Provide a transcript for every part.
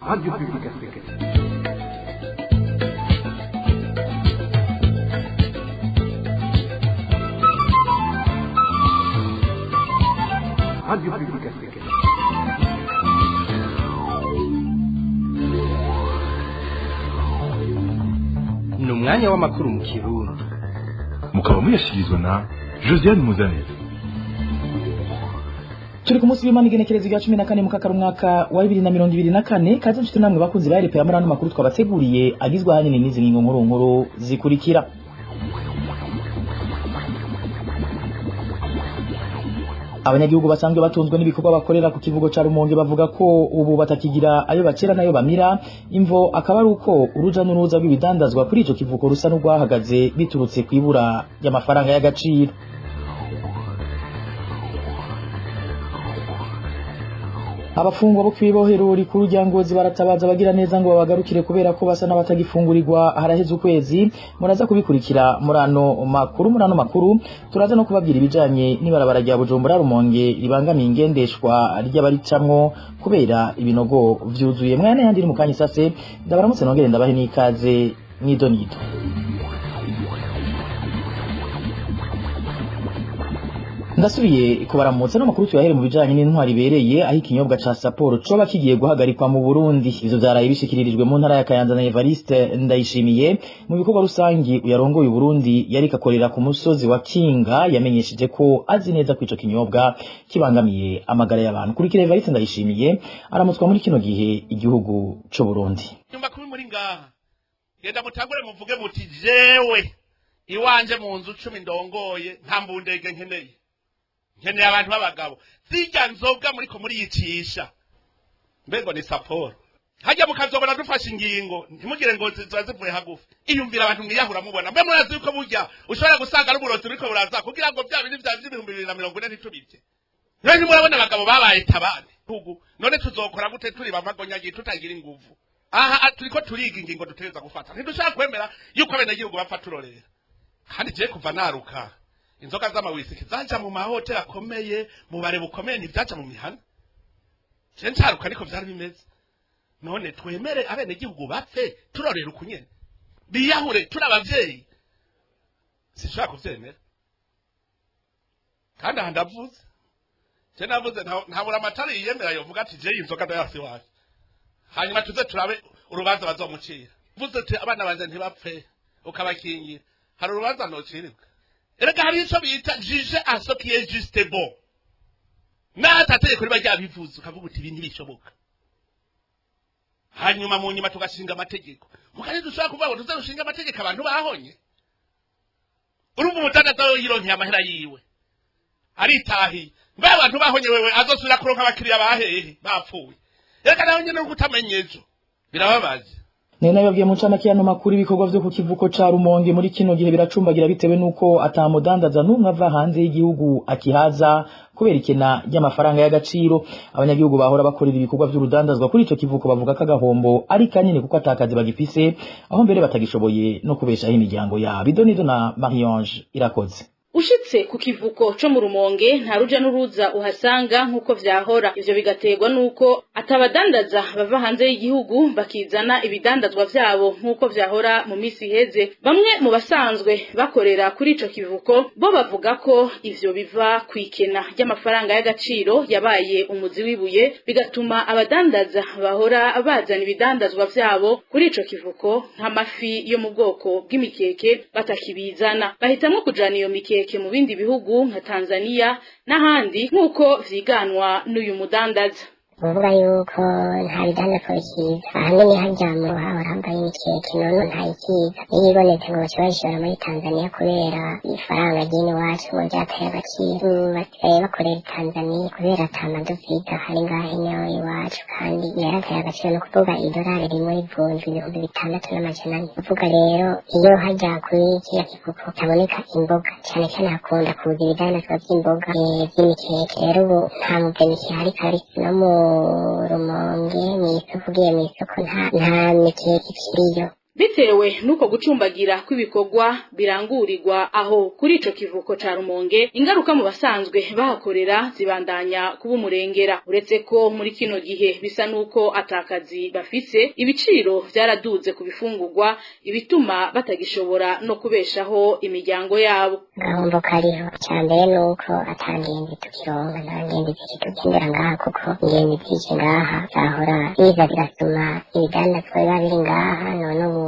Radio Publique Africaine. Radio Publique Africaine. Ni umwanya w'amakuru mu Kirundi. Mukaba muyashyikirizwa na Josiane Muzanire. Turi ku munsi w'Imana, igenekerezo rya 14 mukakara umwaka wa 2024. Kaze nshuti namwe bakunzi ba RPA muri ano makuru twabateguriye, agizwe ahanini n'izi ngingo nkuru nkuru zikurikira. Abanyagihugu basanzwe batunzwe n'ibikorwa bakorera ku kivugo ca Rumonge bavuga ko ubu batakigira ayo bacera nayo bamira. Imvo akaba ari uko uruja n'uruza rw'ibidandazwa kuri ico kivuko rusa n'urwahagaze biturutse kw'ibura ry'amafaranga y'agaciro. Abafungwa bo kw'ibohero rikuru rya Ngozi baratabaza abagira neza ngo babagarukire kubera ko basa n'abatagifungurirwa haraheze ukwezi. Muraza kubikurikira muri ano makuru. Muri ano makuru turaza no kubabwira ibijanye n'ibarabara rya Bujumbura Rumonge ribangamiye ingendeshwa ry'abaricamwo kubera ibinogo vyuzuye. Mwana yandi mu kanya isase. Ndabaramutse nongere ndabahe n'ikaze mw'idonido. Ndasubiye kubaramutsa. N'amakuru tuyahere mu bijanye n'intwari ibereye, aho ikinyobwa ca Sapporo coba kigiye guhagarikwa mu Burundi. Ivyo vyaraye bishikiririjwe mu ntara ya Kayanza na Evariste Ndayishimiye mu bikorwa rusangi uyarongoye Burundi yariko akorera ku musozi wa Kinga. Yamenyesheje ko azi neza ko ico kinyobwa kibangamiye amagara y'abantu. Kurikira Evariste Ndayishimiye aramutswa muri kino gihe igihugu c'u Burundi. Nyumba kumi muri ngaha, genda mutangure muvuge muti: "Jewe iwanje mu nzu 10 ndongoye, nta mbundege nkeneye, nkeneye abantu b'abagabo." Zirya nzoga muriko muriyicisha, mbego ni Sapporo, hajya mukazobona dufashe ingingo, ntimugire ngo ziba zivuye hagufi. Iyumvira abantu mwiyahura mubona. Mbe murazi yuko burya ushobora gusanga ari uburozi buriko buraza kugira ngo bya bindi vya v'2040 ntitubirye? None ntimurabona abagabo babaye tabane hugu? None tuzokora gute turi bamagonyagiye, tutagira inguvu? Aha turiko turiga ingingo dutegereza gufata. Ntidushaka kwemera yuko abenegihugu bapfa turorera. Kandi je kuva naruka, inzoga z'amawisiki zaja mu mahoteli akomeye, mu bare bukomeye, ntibyaja mu mihana. Je ncaruka ariko vyari bimeze. None twemere abenegihugu bapfe turorera ukunyene, biyahure turi abavyeyi? Sinshobora kuvyemera. Kandi aha ndavuze, je navuze, ntabura amatara yiyemera yovuga ati: "Je inzoga ndayasi wacu." Hanyuma tuze turabe urubanza bazomucira. Vuze uti: "Abana banje ntibapfe," ukabakingira, hari urubanza nocirirwa. Erega hari ico bita juge à ce qui est juste, bon, n'atategeko riba ryabivuze, ukavuga uti: "Ibi ntibishoboka." Hanyuma mu nyuma tugashinga amategeko. Mukandi dushobora kuvuga ngo tuze dushinga amategeko abantu bahonye. Urumva umudandaza we yironkeye amahera yiwe, aritahiye. Mbe abantu bahonye, wewe azosubira kuronka abakiriya bahehe bapfuye? Reka nawe nyene nuko utamenya ejo, birababaje. Nari nabibabwiye mu ncamake y'ano makuru: ibikorwa vyo ku kivuko ca Rumonge muri kino gihe biracumbagira bitewe n'uko atamudandaza n'umwe ava hanze y'igihugu akihaza kubera ikena ry'amafaranga y'agaciro. Abanyagihugu bahora bakorera ibikorwa vy'urudandazwa kuri ico kivuko bavuga ko agahombo ari kanini kuko atakazi bagifise, aho mbere batagishoboye no kubeshaho imiryango yabo. Idonido na Marie-Ange Irakoze. Ushitse ku kivuko co mu Rumonge, nta ruja n'uruza uhasanga nk'uko vyahora. Ivyo bigaterwa n'uko atabadandaza bava hanze y'igihugu bakizana ibidandazwa vyabo nk'uko vyahora mu misi iheze. Bamwe mu basanzwe bakorera kuri ico kivuko bo bavuga ko ivyo biva kw'ikena ry'amafaranga y'agaciro yabaye umuzi w'ibuye, bigatuma abadandaza bahora bazana ibidandazwa vyabo kuri ico kivuko, nk'amafi yo mu bwoko bw'imikeke, batakibizana, bahitamwo kujana iyo mikeke mu bindi bihugu nka Tanzania n'ahandi, nk'uko vyiganwa n'uyu mudandaza. Kuvuga yuko nta bidandazwa bikiza, ahanini harya mu hahora hambaye imikeke, none ntayikiza. Iyo ibonetse ngo baca bayishora muri Tanzania kubera ifaranga ry'ino iwacu ngo ryataye agaciro. Ubu basigaye bakorera i Tanzania kubera ata madovize ahari ngaho ino iwacu, kandi yarataye agaciro. Ni ukuvuga idolari rimwe rivunjwa 6400. Kuvuga rero iyo hajya kuri kiriya kivuko haboneka imboga cyane cyane, hakunda kuza ibidandazwa vy'imboga, vy'imikeke. Rero ubu nta mugeni kihari kabisa. No mu Rumonge mw'isoko, ugiye mw'isoko nta mikeke ikiriyo. Bitewe nuko gucumbagira kw'ibikorwa birangurirwa aho kuri ico kivuko ca Rumonge, ingaruka mu basanzwe bahakorera zibandanya kuba umurengera. Uretse ko muri kino gihe bisa nuko atakazi bafise, ibiciro vyaraduze ku bifungurwa, ibituma batagishobora no kubeshaho imiryango yabo. Agahombo kariho icya mbere ni uko ata ngenzi tukironka, nta ngenzi zikitugendera ngaha, kuko ingenzi zije ngaha zahora ziza zirasuma ibidandazwa biba biri ngaha. None ubu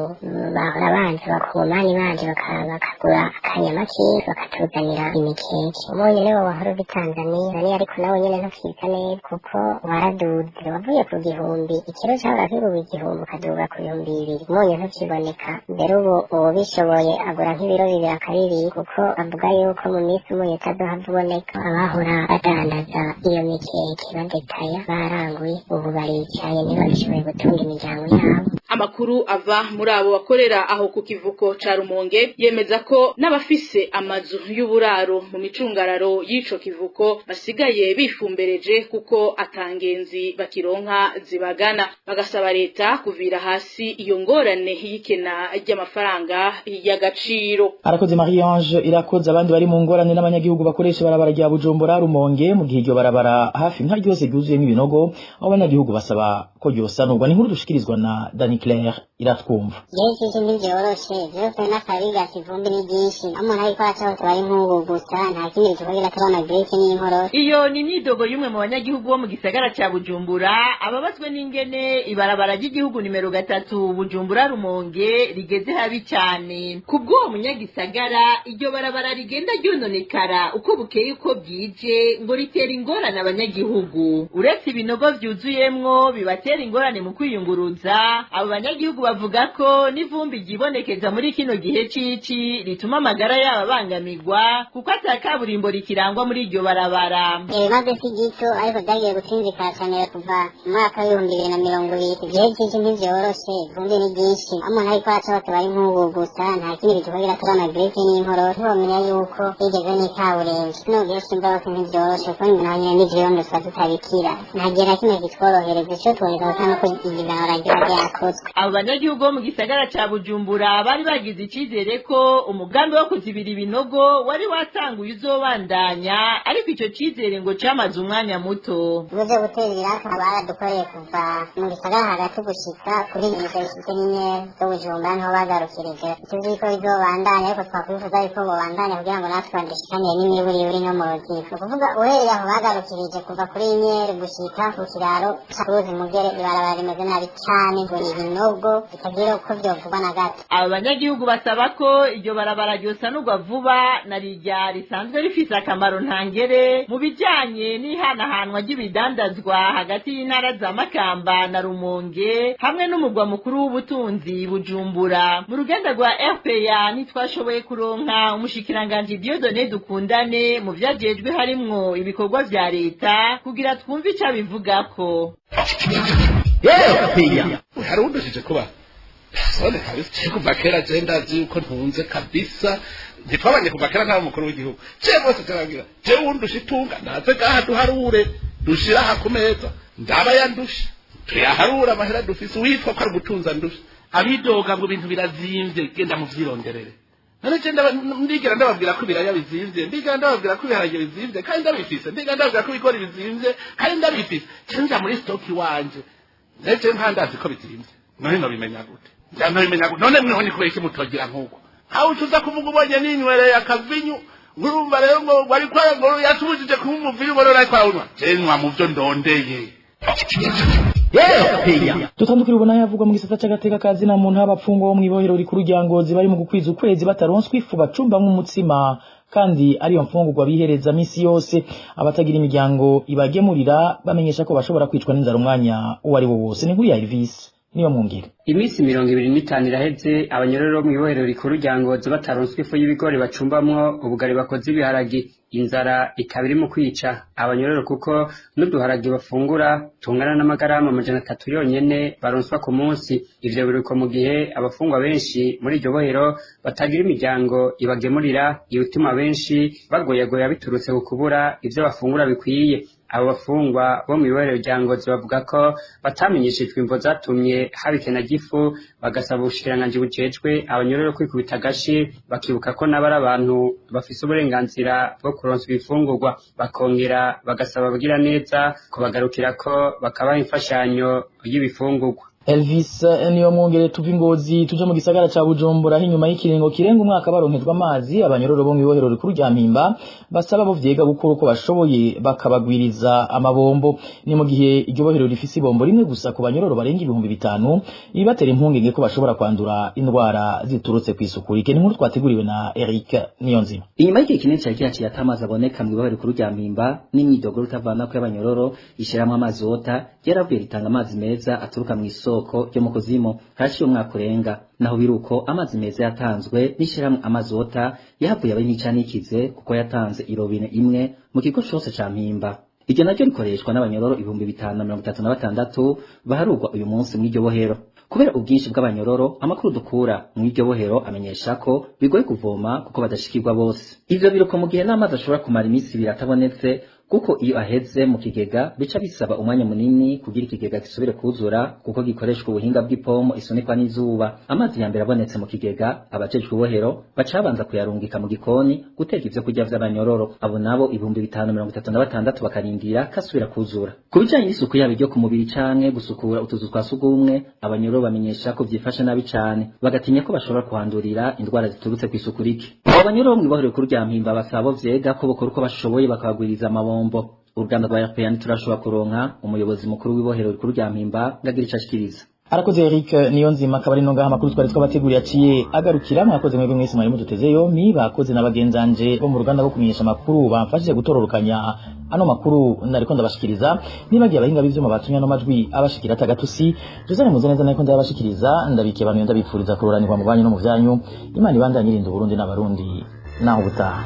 bahora banza bakongomani banje bakagura akanyama kiwe bakatuzanira imikeke. Umunyu niwo wahora uva i Tanzaniya, ariko nawe nyene ntukiza neza kuko waraduze, wavuye ku 1000, ikiro cahora kigurwa 1000 ukaduga ku 2000. Umunyu ntukiboneka mbere, ubu uwubishoboye agura nk'ibiro 2 akabibika, kuko avuga yuko mu minsi umunyu utazohava uboneka. Abahora badandaza iyo mikeke badetaya baranguye, ubu baricaye ntibabishoboye gutunga imiryango yabo. Amakuru ava muri abo bakorera aho ku kivuko ca Rumonge yemeza ko n'abafise amazu y'uburaro mu micungararo y'ico kivuko basigaye bifumbereje kuko atangenzi bakironka zibagana, bagasaba leta kuvira hasi iyo ngorane y'ikena ry'amafaranga y'agaciro. Arakoze Marie Ange Irakoze. Abandi bari mu ngorane n'abanyagihugu bakoresha barabara rya Bujumbura Rumonge, mu gihe iryo barabara hafi nka ryose ryuzuyemo ibinogo, aho abanyagihugu basaba ko ryosanurwa. Ni inkuru dushikirizwa na Dani Claire Iratwumva. Byinshi ntibyoroshe byose n'akabigasi, ivumbi ni ryinshi, aho umuntu ariko araca hose bari nk'ubu gusa, nta kindi tuvugira atari amagiriki n'inkorora. Iyo ni imyidogo y'umwe mu banyagihugu bo mu gisagara ca Bujumbura, ababazwe n'ingene ibarabara ry'igihugu nimero 3 Bujumbura Rumonge rigeze habi cyane. Kubw'uwo munyagisagara, iryo barabara rigenda ryononekara uko bukeye uko bwije, ngo ritera ingorane abanyagihugu. Uretse ibinogo vyuzuyemwo bibatera ingorane mu kwiyunguruza, abo banyagihugu bavuga ko n'ivumbi ryibonekeza muri kino gihe cici rituma amagara yabo abangamirwa, kuko ata kaburimbo rikirangwa muri iryo barabara. Ibimaze si gito, ariko byagiye gutsinzikara cyane kuva mu mwaka w'2020. Igihe cy'iki ntivyoroshe, ivumbi ni ryinshi, aho umuntu ariko araca hose bari nk'ubu gusa, nta kindi tuvugira atari amagiriki n'inkorora. Ntiwomenya yuko bigeze n'ikaburimbi. Kino gihe c'imvura hose ntivyoroshe, kuko naho nyene n'ivyondo tuba tutabikira. Nta gihe na kimwe kitworohereza, ico tuboneka gusa nuko ibarabara ryoba ryakozwe. Abo banyagihugu bo mu gisagara ca Bujumbura bari bagize icizere ko umugambi wo kuzibira ibinogo wari watanguye uzobandanya, ariko ico cizere ngo camaze umwanya muto. Uburyo gutera ibiraka baradukoreye kuva mu gisagara hagati gushika kuri universite n'inyeri zo Bujumbura, niho bagarukirije. Tuzi ko bizobandanya, ariko twakwifuza yuko bobandanya kugira ngo natwe badushikanire n'imiburiburi no mu ruziko. Ni ukuvuga uhereye aho bagarukirije kuva kuri inyeri gushika ku kiraro c'uruzi Mugere, ibarabara rimeze nabi cane, ngo ni ibinogo bitagira uko vyovugwa na gato. Abo banyagihugu basaba ko iryo barabara ryosanurwa vuba, na rirya risanzwe rifise akamaro ntangere mu bijanye n'ihanahanwa ry'ibidandazwa hagati y'intara za Makamba na Rumonge hamwe n'umugwa mukuru w'ubutunzi Bujumbura. Mu ruganda rwa RPA ntitwashoboye kuronka umushikiranganji Dieudonné Dukundane mu vyajejwe harimwo ibikorwa vya leta kugira twumve ico abivugako. Hari uwumbujije kuba sone kabisa. Je kuva kera je ndazi yuko ntunze kabisa, ntitwabanye kuva kera nta mukuru w'igihugu. Je bose turabwira, je wundusha itunga naze ngaha duharure, dushira aha ku meza, ndaba yandusha, tuyaharure amahera dufise. Uwitwa ko ari gutunza ndusha, abidoga ngo ibintu birazimvye, genda muvyironderere. None je ndigera ndababwira ko ibiraya bizimvye, ndigera ndababwira ko ibiharage bizimvye kandi ndabifise, ndigera ndababwira ko ibigori bizimvye kandi ndabifise? Je nja muri stock iwanje, ndetse ntandazi ko bizimvye. None nobimenya gute? Nja nobimenya gute? None mweho ni kubera iki mutogira nk'uko aho ucuza kuvuga ubonye ninywereye akavinyu? Urumva rero ngo wari kwa ngo yatubujije kunywa umuvinyu, ngo rero ariko arawunywa. Je nywa mu vyo ndondeye. Dutandukira ubona yavugwa mu gisata c'agateka kazi na muntu. Abapfungwa bo mw'ibohero rikuru rya Ngozi bari mu gukwiza ukwezi bataronswa ifu bacumbamwo umutsima, kandi ariyo mfungurwa bihereza misi yose. Abatagira imiryango ibagemurira bamenyesha ko bashobora kwicwa n'inzara umwanya uwo ari wo wose. Ni inkuru ya Elvis niyo mwungere. Iminsi 25 iraheze abanyororo bo mw'ibohero rikuru rya Ngozi bataronswa ifu y'ibigori bacumbamwo ubugari bakoze ibiharagi. Inzara ikaba iri mu kwica abanyororo, kuko n'uduharagi bafungura tungana n'amagarama 300 yonyene baronswa ku munsi. Ivyo biruko mu gihe abafungwa benshi muri iryo bohero batagira imiryango ibagemurira, ibituma benshi bagoyagoya biturutse ku kubura ivyo bafungura bikwiye. Abo bafungwa bo mw'ibohero rya Ngozi bavuga ko batamenyeshejwe imvo zatumye haba ikena ry'ifu, bagasaba ubushikiranganji bujejwe abanyororo kwikubita agashi, bakibuka ko nabo ari abantu bafise uburenganzira bwo kuronswa ibifungurwa, bakongera bagasaba abagira neza kubagarukirako bakabaha imfashanyo y'ibifungurwa. Elvis niyo mwongere tuva Ingozi tuje mu gisagara ca Bujumbura, aho inyuma y'ikiringo kirenga umwaka baronkejwe amazi, abanyororo bo mw'ibohero rikuru rya Mpimba basaba bo vyega gukora uko bashoboye bakabagwiriza amabombo. Ni mu gihe iryo bohero rifise ibombo rimwe gusa ku banyororo barenga 5000, ibibatera impungenge ko bashobora kwandura indwara ziturutse kw'isuku rike. Ni inkuru twateguriwe na Eric Niyonzima. Inyuma y'igihe kinini cari kihaciye ata amazi aboneka mw'ibohero rikuru rya Mpimba, n'imyidogo rutavanako y'abanyororo, ishiramwo amazi wota ryaravuye ritanga amazi meza aturuka mw'isoko ryo mu kuzimu. Haciye umwaka urenga, naho biruko amazi meza yatanzwe n'ishirahamwe amazi wota yahavuye abe n'icanikize, kuko yatanze irobine imwe mu kigo cose ca Mpimba. Iryo naryo rikoreshwa n'abanyororo 5036 baharurwa uyu munsi mw'iryo bohero. Kubera ubwinshi bw'abanyororo, amakuru dukura mw'iryo bohero amenyesha ko bigoye kuvoma kuko badashikirwa bose. Ivyo biruko mu gihe n'amazi ashobora kumara iminsi 2 atabonetse, kuko iyo aheze mu kigega bica bisaba umwanya munini kugira ikigega gisubire kuzura, kuko gikoreshwa ubuhinga bw'ipomo isunikwa n'izuba. Amazi ya mbere abonetse mu kigega, abajejwe ibohero baca babanza kuyarungika mu gikoni guteka ivyo kurya vy'abanyororo. Abo nabo 5036 bakarindira kasubira kuzura. Ku bijanye n'isuku yabo iryo ku mubiri canke gusukura utuzu twa sugumwe, abanyororo bamenyesha ko vyifashe nabi cane, bagatinya ko bashobora kuhandurira indwara ziturutse kw'isuku rike. Abo banyororo bo mw'ibohero rikuru rya Mpimba basaba bo vyega ko bokora uko bashoboye bakabagwiriza amabombo. Uruganda rwa RPN turashobora kuronka umuyobozi mukuru w'ibohero rikuru rya Mpimba ngagira ico ashikiriza. Arakoze Eric Niyonzima. Akaba ari ngaha amakuru twari twabateguriye aciye agarukira. Mwakoze mwebwe mwese mwari muduteze yompi, bakoze na bagenzanje bo mu ruganda rwo kumenyesha amakuru bamfashije gutororokanya ano makuru nariko ndabashikiriza. Nibagiye abahinga b'ivyuma batumye ano majwi abashikira atagatusi. Josane Muzaneza nariko ndabashikiriza, ndabikiye abantu, ndabipfuriza kuroranirwa mu banyu no mu vyanyu. Imana ibandanye irinda Uburundi n'Abarundi. Naho ubutaha.